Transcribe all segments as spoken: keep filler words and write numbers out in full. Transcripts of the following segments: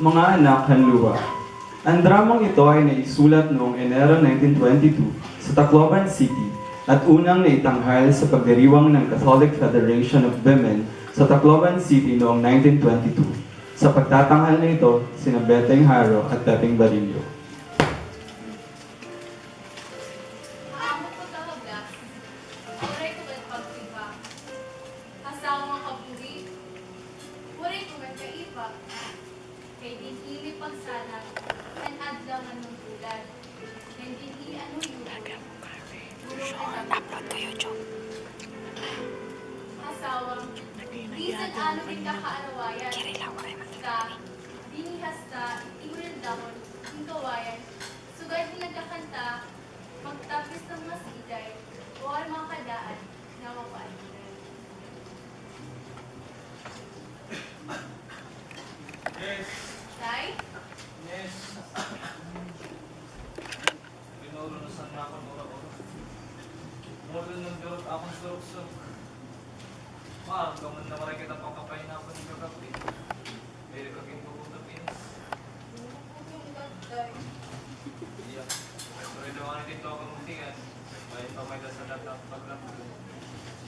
Mga anak han luha. Ang dramang ito ay naisulat noong Enero nineteen twenty-two sa Tacloban City at unang naitanghal sa pagdiriwang ng Catholic Federation of Women sa Tacloban City noong nineteen twenty-two. Sa pagtatanghal na ito, sina Beteng Haro at Pepeng Barillo. Amo ko ta hablas, waray ko man pagtiba. Asawa nga kabuhi, waray ko man kaiba. Kay dinhi mi pagsanag, han adlaw nga nungkulan. Kay dinhi ano yun. Bulong na kami. Asawa, bisan ano gin kakaarawayan. Ka, dinhi hasta, iwil dahon, in kawayan. Sugad hin nagkakanta, magtapis ng masiday, o ang mga kadaan, nawawaan. Yes. Tay? Yes. Ginoo, lunusan na akon ura-ura. Mulo nagdurot akon surok-surok. Maaram ka man nga waray kita pakapahinapon kagab-i. Diri ka ginbubuto, Pinis. Iya. Pero daw ang dito ako magtingan. May pamay na sa data paglapag.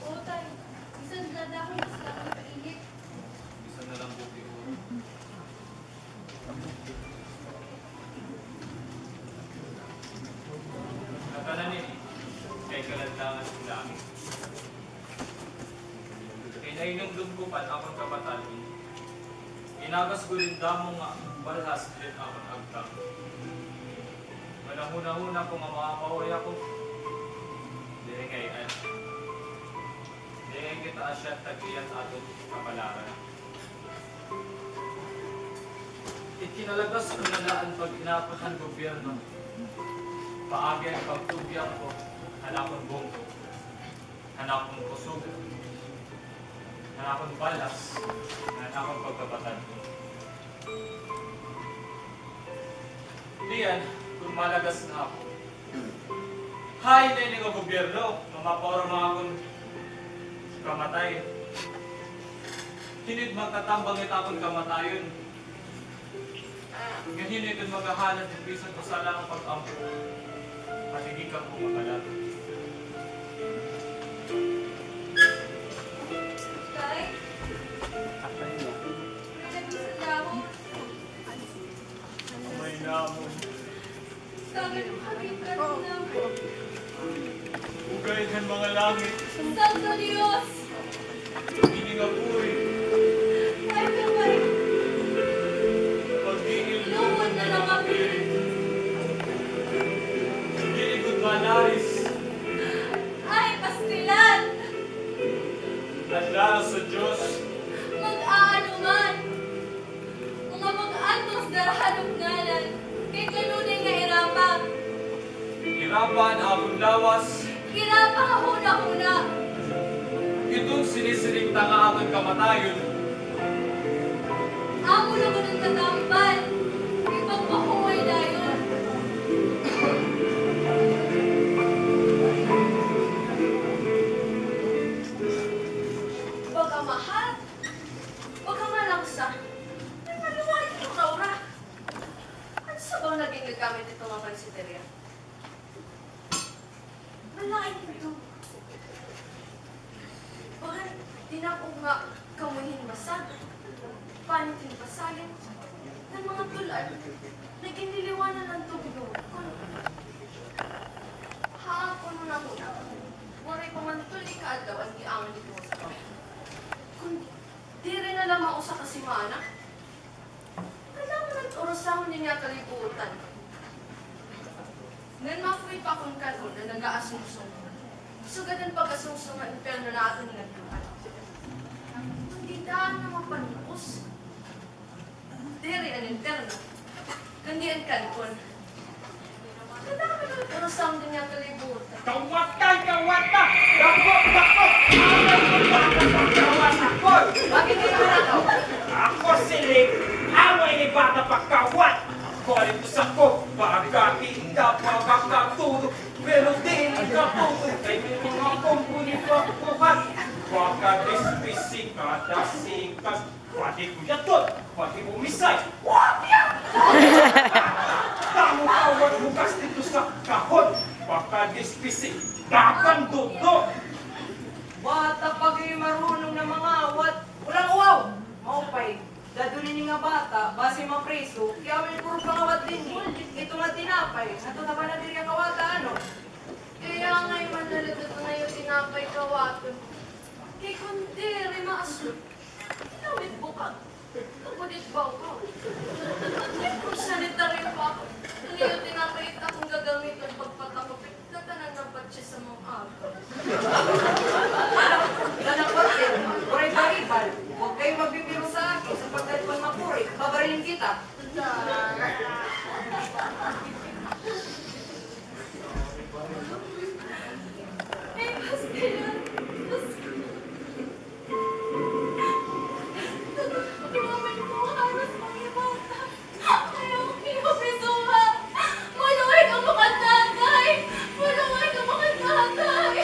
Oo, tay. Bisan nadahon, mas lalo painit. Bisan na lang buti ko. Ngatanan ini, kay kalantangan hin langit. Kay nahinumdom ko pa an akon kabatan-on. Inagas ko dida damo nga balhas dida ha akon agtang. Manahunahuna ko nga makapahuway ako. Diri ngay-an. Diri ngay-an kita asya tag-iya han aton kapalaran. Ikinalagas ko na la an pag-inapod han gobyerno. Paagi han pagtugyang ko han akon bungko, han akon kusog, han akon balas, han akon pagkabatan-on. Tiyan, kon malagas na ako, hain ini nga gobyerno nga mapaurma akon kamatay? Hin-o it magtatambang it akon kamatayon? Ngan hin-o it maghahalad hin bisan usa la nga pag-ampo? Pati gikan ko makalat. Tay? Ano sa dahon? May namon. Ugay han mga langit. Santo Dios! Ini nga puri. Ay, kamay. Pag-iilungon na lang kami. Hindi ikot malaris. Ay, pastilan! An laras sa Diyos. Mag-aano man. Mga mag-antos dara han ngalan, kay kanunay nga irapa. Irapa an akon lawas. Irapa ha hunahuna. Iton sinisiring ta nga aton kamatayon. Amo la kuno an katambal, kay pagpahuway dayon. Baga mahal. Baga malangsa. Ay, maluwayan ko, Laura. Ano sa bang naging gagamit ito nga pansiteria? Malain ito. Baga dinag-og nga kamoy hin basag, panit hin basagan, ngan mga tul-an nga ginliliwanan han tubig nga bukon. Ha akon hunahuna, waray pa man tuli ka adlaw an giangan ito nga sabaw. Kundi, diri na la mausa ka semana. Kailangan man urusahon ini nga kalibutan. Ngan maapod pa kon kan-on an nag-aasungsong. Sugad an pag-asungsong ha impyerno nga aton inadtoan. Kundi daan na mapanupos. Diri an impyerno, kundi an kan-on. Kadamo na an urusahon dinhi ha kalibutan. Kawatan, kawatan! Dako, dako! Aray ko, bata pagkawat ako! Bakit kayo nakaw? Ako si Lik, amo ini bata pagkawat! Ako, alimpusa ko, baga kita, baga katulog, pero dili katulog, kay may mga kumpuni pagbuhat. Baga dispisi kada sikat, pwede ko yadton, pwede ko misay. What? Tamo ka, awat bukas didto sa kahon. Pakadispisi, dakan dudo. Bata pa gay marunong na mangawat. Walang uwaw. Maupay. Dadon ini nga bata, basi mapriso, kay amo ini puro pangawat dinhi. Ito nga tinapay, ngadto ta pa na diri kawatan, ano? Kay angay man na la ito nga iyo tinapay kawaton. Kay kon diri maaso, inawit bukag. Kapudit bawkaw. Kay kon sanitaryo pa ako, an iyo tinapay it akon gagamiton pagpatakop. Natanan na ba siya sa mga aga? Anak, anak, waray baribal. Huwag kayo magbibiro sa akin sapagkat pag mapuri, babarilin kita. Ay, mas kaya, mas Grabe ko, halos mga bata. Ayaw, ayaw, Priscilla. Maluoy ka ba kan tatay? Maluoy ka ba kan tatay?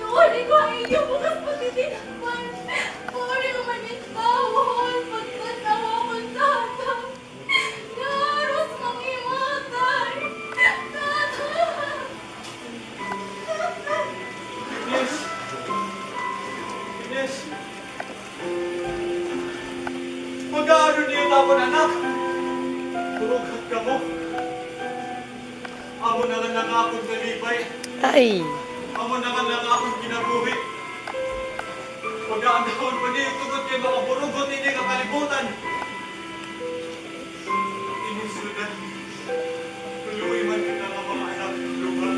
Iuli ko an iyo bukas pagtitinapay. Mauli ko man it bawol pagtan-aw kan tatay. Haros mangimatay. Tatay! Ines! Ines! Pag-aano niyo tapon, anak? Turog kamo. Amo na nga lang akon kalipay. Ay. Amo na nga lang akon kinabuhi. Pag-aadahon pa niyo tungod kay makaburugot ini nga kalibutan. Ini nga syudad, luoy man kita nga mga anak, lugar.